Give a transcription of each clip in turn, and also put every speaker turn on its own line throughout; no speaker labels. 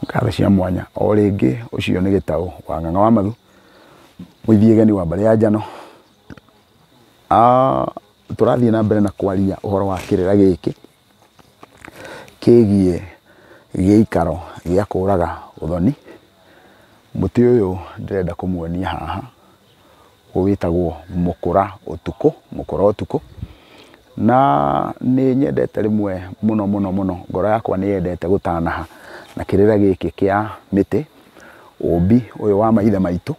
Ngatho cia mwanya o rĩngĩ. Ũcio nĩ Gĩtaũ wa Ng'ang'a wa Mathu, mũithiĩgeni wa mbarĩ ya Njano. Tũrathiĩ na mbere na kwaria ũhoro wa kĩrĩra gĩkĩ kĩgiĩ gĩikaro gĩa kũraga ũthoni. Mũtĩ ũyũ ndĩrenda kũmuonia haha wĩtagwo mũkũra ũtukũ, mũkũra ũtukũ. Na nĩ nyendete rĩmwe mũno mũno mũno, ngoro yakwa nĩ yendete gũtanaha na kĩrĩra gĩkĩ kĩa mĩtĩ, ũmbi ũyũ wa maithe maitũ.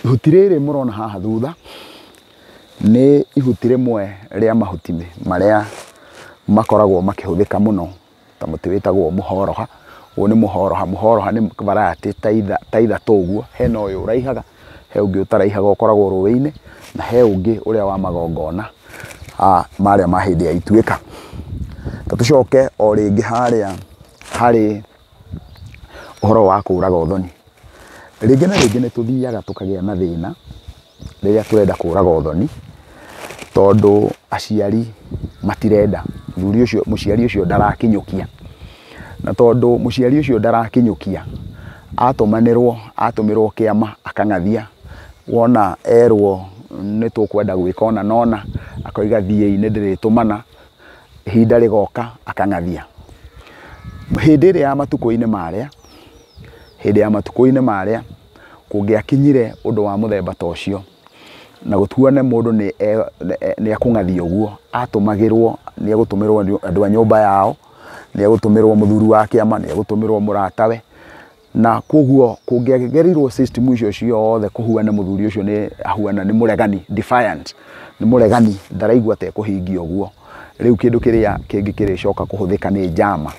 Ihuti rĩrĩ mũrona haha thutha nĩ ihuti rĩmwe rĩa mahuti marĩa makoragwo makĩhũthĩka mũno, ta mũtĩ wĩtagwo mũhoroha. Ũyũ nĩ mũhoroha. Mũhoroha nĩ variety ta ithatũ ũguo. Hena ũyũ ũraihaga, he ũngĩ ũtaraihaga ũkoragwo rũĩ-inĩ, na he ũngĩ ũrĩa wa magongona marĩa ma hĩndĩ ya ituĩka. Ta tũcoke o rĩngĩ harĩa harĩ ũhoro wa kũraga ũthoni. Rĩngĩ na rĩngĩ nĩ tũthiaga tũkagĩa na thĩna rĩrĩa tũrenda kũraga ũthoni, tondũ aciari matirenda, mũthuri ũcio, mũciari ũcio ndarakinyũkia. Na tondũ mũciari ũcio ndarakinyũkia, atũmanĩrwo, atũmĩrwo kĩama akang'athia, wona erwo nĩ tũkwenda gwĩka ũna na ũna, akoiga thiĩi nĩ ndĩrĩtũmana, ihinda rĩgoka akang'athia. Hĩndĩ ĩrĩa ya matukũ-inĩ marĩa, hĩndĩ ya matukũ-inĩ marĩa, kũngĩakinyire ũndũ wa mũthemba ta ũcio, na gũtuone mũndũ nĩ ekũng'athia ũguo, atũmagĩrwo, nĩ egũtũmĩrwo andũ a nyũmba yao, nĩ egũtũmĩrwo mũthuri wa kĩama, nĩ egũtũmĩrwo mũratawe. Na koguo kũngĩagereirwo system icio ciothe kũhuana mũthuri ũcio nĩ ahuana nĩ mũregani, defiant, nĩ mũregani, ndaraigua ta ekũhingia ũguo. Rĩu kĩndũ kĩrĩa kĩngĩ kĩrĩcoka kũhũthĩka nĩ njama,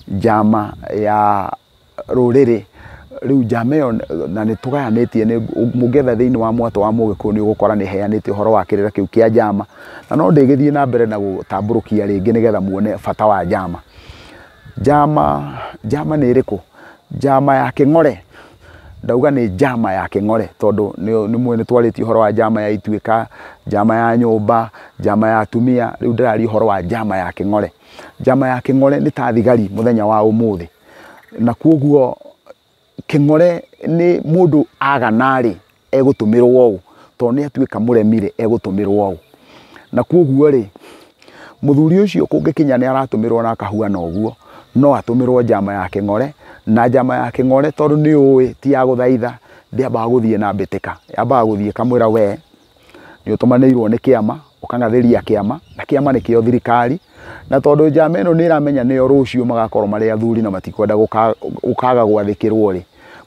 njama ya rũrĩrĩ. Rĩu njama ĩyo na nĩ tũgayanĩtie, nĩ mũngĩetha thĩinĩ wa mwatũ wa Mũgĩkũyũ nĩ ũgũkora nĩ heanĩte ũhoro wa kĩrĩra kĩu kĩa njama, na no ndĩgĩthiĩ na mbere na gũtambũrũkia rĩngĩ nĩgetha muone bata wa njama. Njama, njama nĩ ĩrĩkũ? Njama ya kĩng'ore. Ndauga nĩ njama ya kĩng'ore tondũ nĩ mũĩ nĩ twarĩtie ũhoro wa njama ya ituĩka, njama ya nyũmba, njama ya atumia. Rĩu ndĩraria ũhoro wa njama ya kĩng'ore. Njama ya kĩng'ore nĩ ta thigari mũthenya wa ũmũthĩ. Na koguo kĩng'ore nĩ mũndũ agana rĩ, egũtũmĩrwo ũũ, tondũ nĩ atuĩka mũremi rĩ, egũtũmĩrwo ũũ. Na koguo rĩ, mũthuri ũcio kũngĩkinya nĩ aratũmĩrwo na akahuana ũguo, no atũmĩrwo njama ya kĩng'ore. Na njama ya kĩng'ore tondũ nĩ ũĩ ti ya gũthaitha, ndĩambaga gũthiĩ na mbĩtĩka, yambaga gũthiĩ ĩkamwĩra we nĩ ũtũmanĩirwo nĩ kĩama, ũkang'athĩria kĩama, na kĩama nĩkĩo thirikari. Na tondũ njama ĩno nĩ ĩramenya nĩyo rũciũ magakorwo marĩ athuri na matikwenda gũkaga gwathĩkĩrwo rĩ,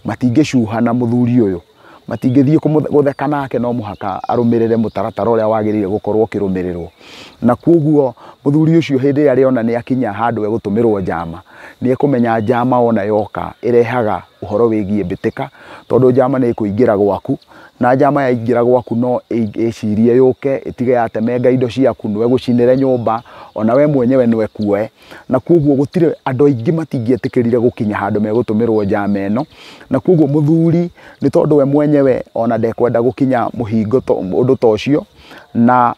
matingĩcuha na mũthuri ũyũ, matingĩthiĩ gũtheka nake, no mũhaka arũmĩrĩre mũtaratara ũrĩa wagĩrĩire gũkorwo ũkĩrũmĩrĩrwo. Na koguo mũthuri ũcio hĩndĩ ĩrĩa arĩona nĩ akinya handũ egũtũmĩrwo njama, nĩ ekũmenya njama ona yoka ĩrehaga ũhoro wĩgiĩ mbĩtĩka, tondũ njama nĩ ĩkũingĩra gwaku, na njama yaingĩra gwaku no ĩcirie yũke ĩtige yatemenga indo ciaku, no ĩgũcinĩre nyũmba, ona we mwenyewe no ĩkuoe. Na koguo gũtirĩ andũ aingĩ matingĩetĩkĩrire gũkinya handũ megũtũmĩrwo njama ĩno. Na koguo mũthuri nĩ tondũ we mwenyewe ona ndekwenda gũkinya mũhingo ũndũ ta ũcio, na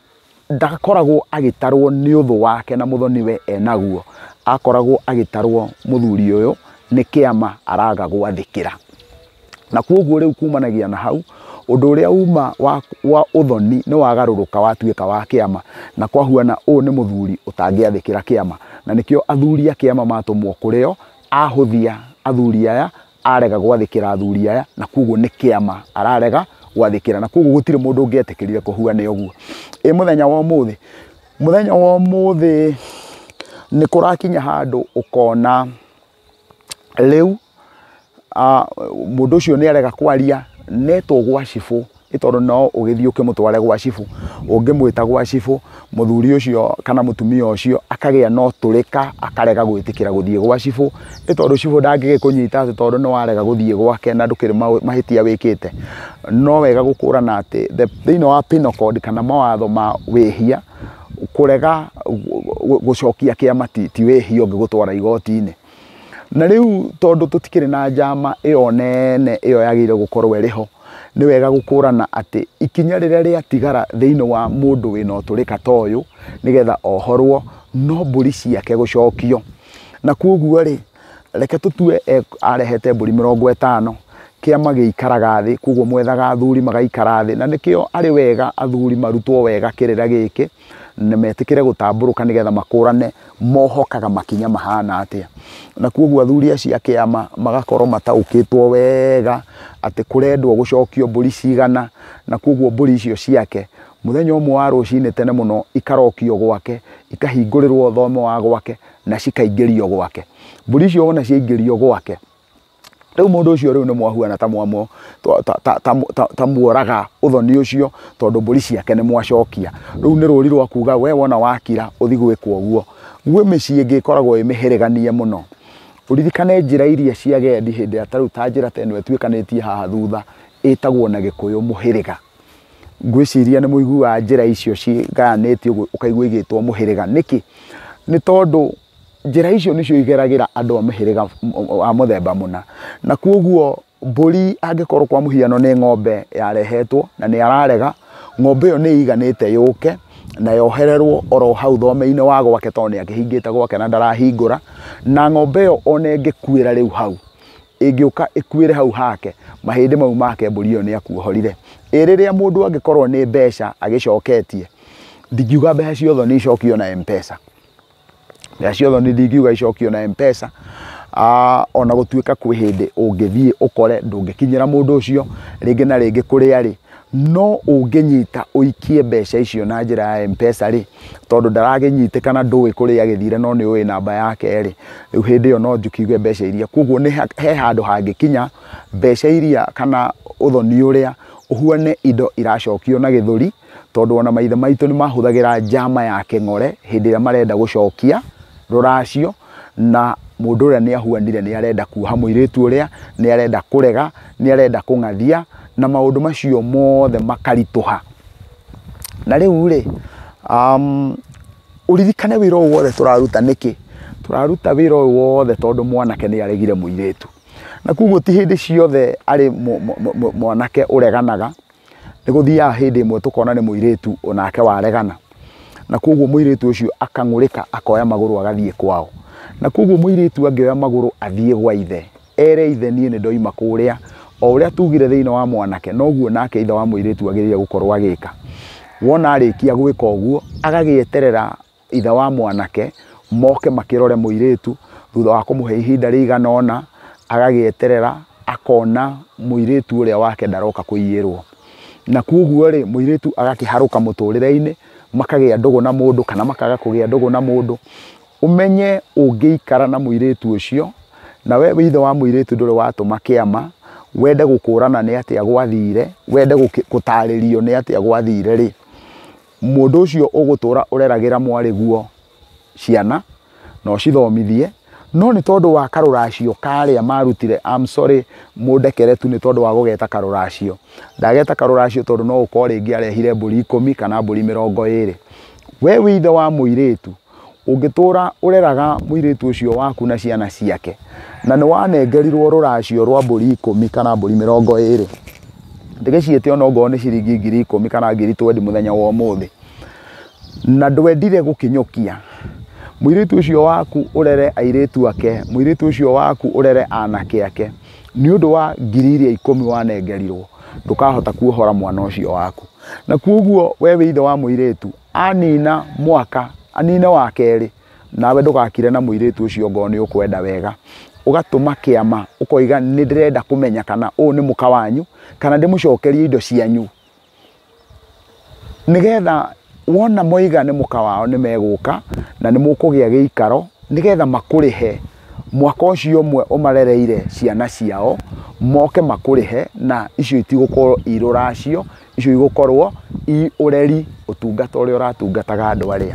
ndakoragwo agĩtarwo nĩ ũthũ wake na mũthoni we enaguo, akoragwo agĩtarwo mũthuri ũyũ nĩ kĩama araga gwathĩkĩra. Na koguo rĩu kumanagia na hau, ũndũ ũrĩa uma wa ũthoni nĩ wagarũrũka watuĩka wa kĩama, na kwahuana ũyũ nĩ mũthuri ũtangĩathĩkĩra kĩama. Na nĩkĩo athuri a kĩama matũmwo kũrĩo, ahũthia athuri aya, arega gwathĩkĩra athuri aya, na koguo nĩ kĩama ararega gwathĩkĩra. Na koguo gũtirĩ mũndũ ũngĩetĩkĩrire kũhuana ũguo. Ĩ mũthenya wa ũmũthĩ, mũthenya wa ũmũthĩ nĩ kũrakinya handũ ũkona rĩu mũndũ ũcio nĩ arega kwaria, netwo gwa cibũ, nĩ tondũ no ũgĩthiĩ ũkĩmũtware gwa cibũ. Ũngĩmwĩta gwa cibũ, mũthuri ũcio kana mũtumia ũcio akagĩa na ũtũrĩka, akarega gwĩtĩkĩra gũthiĩ gwa cibũ, nĩ tondũ cibũ ndangĩgĩkũnyita atĩ tondũ nĩ warega gũthiĩ gwake na ndũkĩrĩ mahĩtia wĩkĩte. No wega gũkũrana atĩ thĩinĩ wa penal code kana mawatho ma wĩhia, kũrega gũcokia kĩama ti wĩhia ũngĩgũtwara igoti-inĩ. Na rĩu tondũ tũtikĩrĩ na njama ĩyo nene ĩyo yagĩrĩire gũkorwo ĩrĩ ho, nĩ wega gũkũrana atĩ ikinya rĩrĩa rĩatigara thĩinĩ wa mũndũ wĩna ũtũrĩka ta ũyũ nĩgetha ohorwo, no mbũri ciake gũcokio. Na koguo rĩ, Reke tũtue arehete mbũri 50, kĩama gĩikaraga thĩ, koguo mwethaga athuri magaikara thĩ, na nĩkĩo arĩ wega athuri marutwo wega kĩrĩra gĩkĩ na metĩkĩre gũtambũrũka nĩgetha makũrane mohokaga makinya mahana atĩa. Na koguo athuri acio a kĩama magakorwo mataũkĩtwo wega atĩ kũrendwo gũcokio mbũri cigana, na koguo mbũri icio ciake mũthenya ũmwe wa rũcinĩ tene mũno ikarokio gwake, ikahingũrĩrwo thome wa gwake na cikaingĩrio gwake. Mbũri icio wona ciaingĩrio gwake, rĩu mũndũ ũcio rĩu nĩ mwahuana ta ta muoraga ũthoni ũcio, tondũ mbũri ciake nĩ mwacokia. Rĩu nĩ rũri rwa kuga we wona wakira ũthi gwĩkwo ũguo. Gwĩ mĩciĩ ĩngĩ ĩkoragwo ĩmĩhĩrĩganie mũno. Ũririkane njĩra iria cia gendi hĩndĩ ya tarĩu ta njĩra ta ĩno ĩtuĩkanĩtie haha thutha ĩtagwo na Gĩkũyũ mũhĩrĩga. Ngwĩciria nĩ mũiguaga njĩra icio cigayanĩtio ũguo ũkaigua igĩtwo mũhĩrĩga. Nĩkĩ? Nĩ tondũ njĩra icio nĩcio igeragĩra andũ a mũhĩrĩga wa mũthemba mũna. Na koguo mbũri angĩkorwo kwa mũhiano nĩ ng'ombe yarehetwo na nĩ ararega, ng'ombe ĩyo nĩ ĩiganĩte yũke na yohererwo oro hau thome-inĩ wa gwake, tondũ nĩ akĩhingĩte gwake na ndarahingũra. Na ng'ombe ĩyo ona ĩngĩkuĩra rĩu hau, ĩngĩũka ĩkuĩre hau hake, mahĩndĩ mau make mbũri ĩyo nĩ akuohorire. Ĩ rĩrĩa mũndũ angĩkorwo nĩ mbeca agĩcoketie, ndingiuga mbeca cia ũthoni icokio na M-Pesa. Mbeca cia ũthoni ndingiuga icokio na M-Pesa, ona gũtuĩka kwĩ hĩndĩ ũngĩthiĩ ũkore ndũngĩkinyĩra mũndũ ũcio rĩngĩ na rĩngĩ kũrĩa arĩ, no ũngĩnyita ũikie mbeca icio na njĩra ya M-Pesa rĩ, tondũ ndaragĩnyitĩkana ndũĩ kũrĩa agĩthire no nĩ ũĩ namba yake rĩ, rĩu hĩndĩ ĩyo no njukiuge mbeca iria. Koguo nĩ he handũ hangĩkinya mbeca iria kana ũthoni ũrĩa ũhuane indo iracokio na gĩthũri, tondũ ona maithe maitũ nĩ mahũthagĩra njama ya kĩng'ore hĩndĩ ĩrĩa marenda gũcokia rũracio, na mũndũ ũrĩa nĩ ahuanire nĩ arenda kuoha mũirĩtu ũrĩa, nĩ arenda kũrega, nĩ arenda kũng'athia, na maũndũ macio mothe makaritũha. Na rĩu rĩ, ũririkane wĩra ũyũ wothe tũraruta nĩkĩ? Tũraruta wĩra ũyũ wothe tondũ mwanake nĩ aregire mũirĩtu. Na koguo ti hĩndĩ ciothe arĩ mwanake ũreganaga, nĩ gũthiaga hĩndĩ ĩmwe tũkona nĩ mũirĩtu onake waregana. Na koguo mũirĩtu ũcio akang'ũrĩka akoya magũrũ agathiĩ kwao. Na koguo mũirĩtu angĩoya magũrũ athiĩ gwa ithe, ere ithe niĩ nĩ ndoima kũrĩa, o ũrĩa tugire thĩinĩ wa mwanake noguo nake ithe wa mũirĩtu agĩrĩire gũkorwo agĩka. Wona arĩkia gwĩka ũguo, agagĩeterera ithe wa mwanake moke makĩrore mũirĩtu, thutha wa kũmũhe ihinda rĩigana ũna, agagĩeterera akona mũirĩtu ũrĩa wake ndaroka kũiyĩrwo. Na koguo rĩ, mũirĩtu agakĩharũka mũtũrĩre-inĩ, makagĩa ndũgũ na mũndũ kana makaga kũgĩa ndũgũ na mũndũ. Ũmenye ũngĩikara na mũirĩtu ũcio, na we wĩ ithe wa mũirĩtu ndũrĩ watũma kĩama, wende gũkũrana nĩ atĩa gwathire, wende gũtarĩrio nĩ atĩa gwathire rĩ, mũndũ ũcio ũgũtũra ũreragĩra mwarĩguo ciana na ũcithomithie, no nĩ tondũ wa karũracio karĩa marutire, I'm sorry mũndekere tu nĩ tondũ wa gũgeta karũracio. Ndageta karũracio tondũ no ũkorwo rĩngĩ arehire mbũri 10 kana mbũri 20. We wĩ ithe wa mũirĩtu, ũngĩtũra ũreraga mũirĩtu ũcio waku na ciana ciake, na nĩ wanengerirwo rũracio rwa mbũri 10 kana mbũri 20, ndĩgĩciĩte ona ongorwo nĩ ciringi 10,000 kana 20,000 mũthenya wa ũmũthĩ, na ndwendire gũkinyũkia, mũirĩtu ũcio waku ũrere airĩtu ake, mũirĩtu ũcio waku ũrere anake ake, nĩ ũndũ wa ngiri iria 10 wanengerirwo, ndũkahota kuohora mwana ũcio waku. Na koguo we wĩ ithe wa mũirĩtu, anina mwaka, anine wa kerĩ, nawe ndũgakire na mũirĩtu ũcio ngorwo nĩ ũkwenda wega, ũgatũma kĩama ũkoiga nĩ ndĩrenda kũmenya kana ũyũ nĩ mũka wanyu kana ndĩmũcokerie indo cianyu, nĩgetha wona moiga nĩ mũka wao nĩ megũka na nĩ mũkũgĩa gĩikaro, nĩgetha makũrĩhe mwaka ũcio ũmwe ũmarereire ciana ciao, moke makũrĩhe, na icio itigũkorwo i rũracio, icio igũkorwo i ũreri, ũtungata ũrĩa ũratungataga andũ arĩa.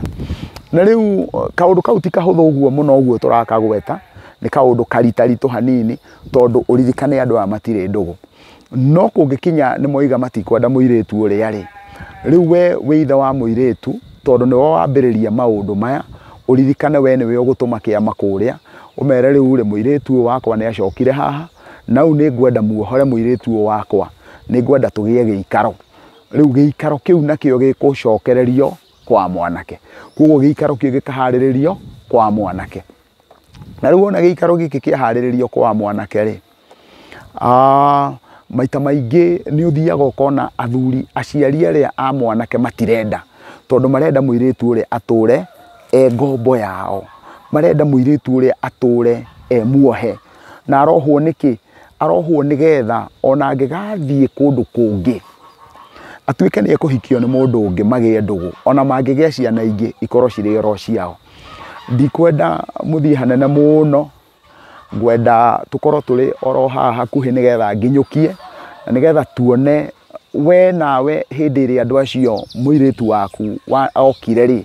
Na rĩu kaũndũ kau ti kahũthũ ũguo mũno ũguo tũrakagweta, nĩ kaũndũ karitaritũ hanini, tondũ ũririkane andũ aya matirĩ ndũgũ. No kũngĩkinya nĩ moiga matikwenda mũirĩtu ũrĩa rĩ, rĩu we wĩ ithe wa mũirĩtu, tondũ nĩwe wambĩrĩria maũndũ maya, ũririkane we nĩwe ũgũtũma kĩama kũrĩa, ũmere rĩu rĩ, mũirĩtu ũyũ wakwa nĩ acokire haha, na rĩu nĩ ngwenda muohore mũirĩtu ũyũ wakwa, nĩ ngwenda tũgĩe gĩikaro. Rĩu gĩikaro kĩu nakĩo gĩkũcokererio kwa mwanake. Koguo gĩikaro kĩu gĩkaharĩrĩrio kwa mwanake. Na rĩu wona gĩikaro gĩkĩ kĩaharĩrĩrio kwa mwanake rĩ, maita maingĩ nĩ ũthiaga ũkona athuri aciari arĩa a mwanake matirenda, tondũ marenda mũirĩtu ũrĩa atũre e ngombo yao, marenda mũirĩtu ũrĩa atũre e muohe. Na arohwo nĩkĩ? Arohwo nĩgetha ona angĩgathiĩ kũndũ kũngĩ atuĩke nĩ ekũhikio nĩ mũndũ ũngĩ magĩe ndũgũ, ona mangĩgĩa ciana ingĩ ikorwo cirĩ oro ciao. Ndikwenda mũthiĩ hanene mũno, ngwenda tũkorwo tũrĩ oro haha hakuhĩ nĩgetha nginyũkie, na nĩgetha tuone we nawe hĩndĩ ĩrĩa andũ acio mũirĩtu waku okire rĩ,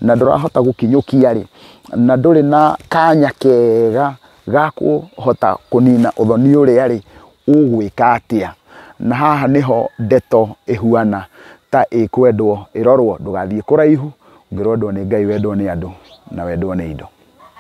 na ndũrahota gũkinyũkia rĩ, na ndũrĩ na kanya kega ga kũhota kũnina ũthoni ũrĩa rĩ, ũgwĩka atĩa? Na haha nĩho ndeto ĩhuana ta ĩkwendwo ĩrorwo, ndũgathiĩ kũraihu, ũngĩrwendwo nĩ Ngai wendwo nĩ andũ na wendwo nĩ indo.